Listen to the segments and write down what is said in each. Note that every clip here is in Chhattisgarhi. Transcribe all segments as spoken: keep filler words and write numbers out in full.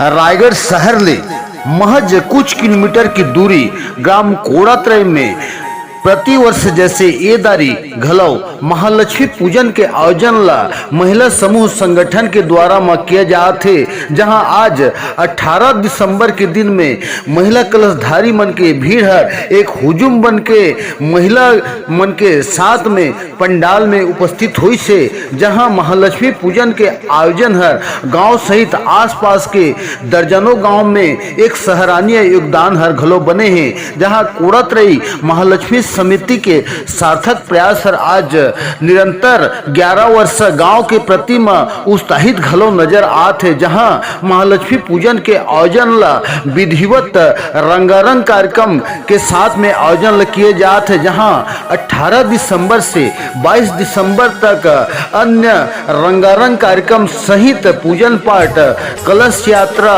रायगढ़ शहर ले महज कुछ किलोमीटर की दूरी ग्राम कोड़ात्रय में प्रतिवर्ष जैसे ए दारी घलो महालक्ष्मी पूजन के आयोजन ला महिला समूह संगठन के द्वारा म किया जात हे, जहां आज अठारह दिसंबर के दिन में महिला कलशधारी मन के भीड़ हर एक हुजूम बन के महिला मन के साथ में पंडाल में उपस्थित होइस हे, जहां महालक्ष्मी पूजन के आयोजन हर गांव सहित आसपास के दर्जनों गांव में एक सराहनीय योगदान हर घलो बने हे, जहां कोड़ात्रयी महालक्ष्मी समिति के सार्थक प्रयास हर आज निरंतर ग्यारह वर्ष गांव के प्रति म उत्साहित घलो नजर आत हे, जहां महालक्ष्मी पूजन के आयोजन ला विधिवत रंगारंग कार्यक्रम के साथ में आयोजन ल किए जात हे, जहां अठारह दिसंबर से बाईस दिसंबर तक अन्य रंगारंग कार्यक्रम सहित पूजन पाठ, कलश यात्रा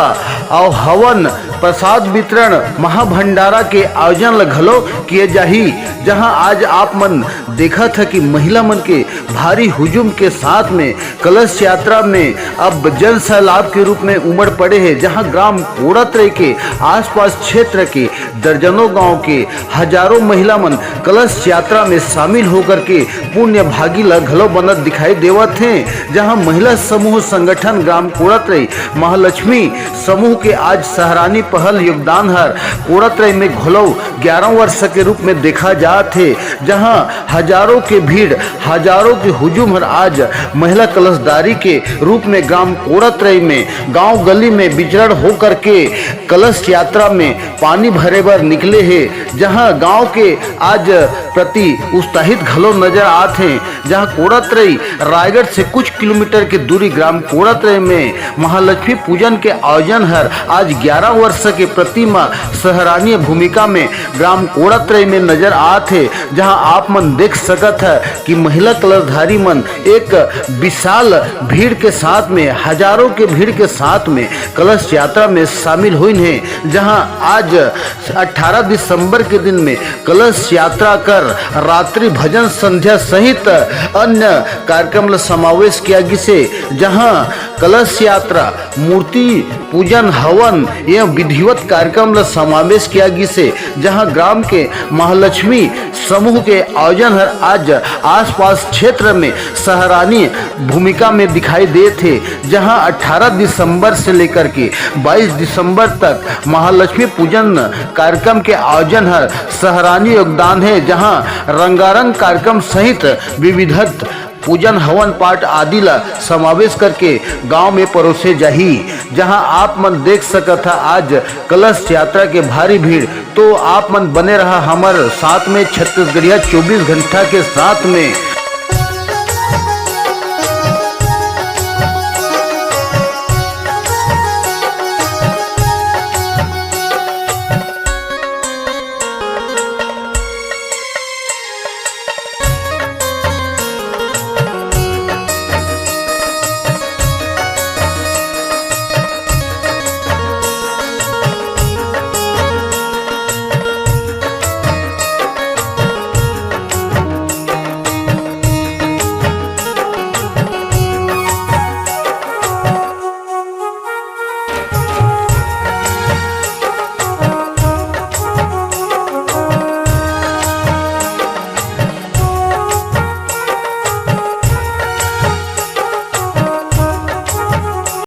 और हवन, प्रसाद वितरण, महाभंडारा के आयोजन ल घलो किए जाही, जहां आज आप मन देखत ह कि महिला मन के भारी हुजूम के साथ में कलश यात्रा में अब जन सैलाब के रूप में उमड़ पड़े हे, जहां ग्राम कोड़ात्रय के आसपास क्षेत्र के दर्जनों गांव के हजारों महिला मन कलश यात्रा में शामिल होकर के पुण्य भागी ल घलो बनत दिखाई देवत हे, जहां महिला समूह संगठन ग्राम कोड़ात्रय महालक्ष्मी समूह के आज सराहनीय पहल योगदान हर कोड़ात्रय में घलो ग्यारह वर्ष के रूप में देखा जात हे, जहां हजारों के भीड़, हजारों के हुजूम हर आज महिला कलशधारी के रूप में ग्राम कोड़ात्रय में गांव गली में विचरण होकर के कलश यात्रा में पानी भरे बर निकले हे, जहां गांव के आज प्रति उत्साहित घलो नजर आत हे, जहां कोड़ात्रयी रायगढ़ से कुछ किलोमीटर के दूरी ग्राम कोड़ात्रय में महालक्ष्मी पूजन के आयोजन हर आज ग्यारह वर्ष के प्रति म सराहनीय भूमिका में ग्राम कोड़ात्रय में नजर आत हे, जहां आप मन देख सकत ह कि महिला कलशधारी मन एक विशाल भीड़ के साथ में, हजारों के भीड़ के साथ में कलश यात्रा में शामिल होइन हे, जहां आज अठारह दिसंबर के दिन में कलश यात्रा कर रात्रि भजन संध्या सहित अन्य कार्यक्रम ल समावेश किया गिसे, जहां कलश यात्रा, मूर्ति पूजन, हवन एवं विधिवत कार्यक्रम ल समावेश किया गिसे, जहां ग्राम के महालक्ष्मी समूह के आयोजन हर आज आसपास क्षेत्र में सराहनीय भूमिका में दिखाई देत हे, जहां अठारह दिसंबर से लेकर के बाईस दिसंबर तक महालक्ष्मी पूजन कार्यक्रम के आयोजन हर सराहनीय योगदान हे, जहां रंगारंग कार्यक्रम सहित विविधत पूजन हवन पाठ आदि ला समावेश करके गांव में परोसे जाही, जहां आप मन देख सकत ह आज कलश यात्रा के भारी भीड़। तो आप मन बने रहा हमर साथ में छत्तीसगढ़िया चौबीस घंटा के साथ में।